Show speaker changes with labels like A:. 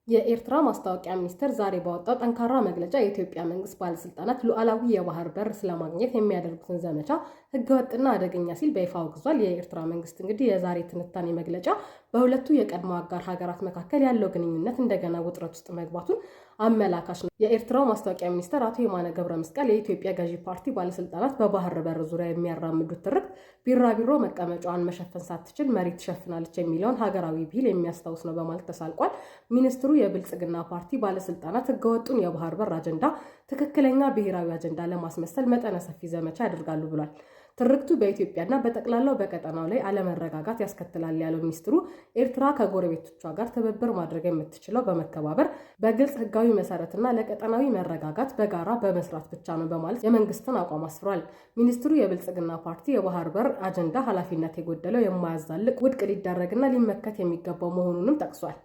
A: የኤርትራ ማስታወቂያ ሚኒስቴር ዛሬ ባወጣው ጠንካራ መግለጫ የኢትዮጵያ መንግስት ባለስልጣናት ሉዓላዊ የባህር በር ስለማግኘት የሚያደርጉትን ዘመቻ ህገወጥና አደገኛ ሲል በይፋ አውግዟል። የኤርትራ መንግስት እንግዲህ የዛሬ ትንታኔ መግለጫ በሁለቱ የቀድሞ አጋር ሀገራት መካከል ያለው ግንኙነት እንደገና ውጥረት ውስጥ መግባቱን አመላካች ነው። የኤርትራው ማስታወቂያ ሚኒስትር አቶ የማነ ገብረ መስቀል የኢትዮጵያ ገዢ ፓርቲ ባለስልጣናት በባህር በር ዙሪያ የሚያራምዱት ትርክት ቢራቢሮ መቀመጫዋን መሸፈን ሳትችል መሬት ትሸፍናለች የሚለውን ሀገራዊ ብሂል የሚያስታውስ ነው በማለት ተሳልቋል። ሚኒስትሩ የብልጽግና ፓርቲ ባለስልጣናት ህገወጡን የባህር በር አጀንዳ ትክክለኛ ብሔራዊ አጀንዳ ለማስመሰል መጠነ ሰፊ ዘመቻ ያደርጋሉ ብሏል። ትርክቱ በኢትዮጵያና በጠቅላላው በቀጠናው ላይ አለመረጋጋት ያስከትላል ያለው ሚኒስትሩ ኤርትራ ከጎረቤቶቿ ጋር ትብብር ማድረግ የምትችለው በመከባበር፣ በግልጽ ህጋዊ መሰረትና ለቀጠናዊ መረጋጋት በጋራ በመስራት ብቻ ነው በማለት የመንግስትን አቋም አስፍሯል። ሚኒስትሩ የብልጽግና ፓርቲ የባህር በር አጀንዳ ኃላፊነት የጎደለው፣ የማያዛልቅ፣ ውድቅ ሊደረግና ሊመከት የሚገባው መሆኑንም ጠቅሷል።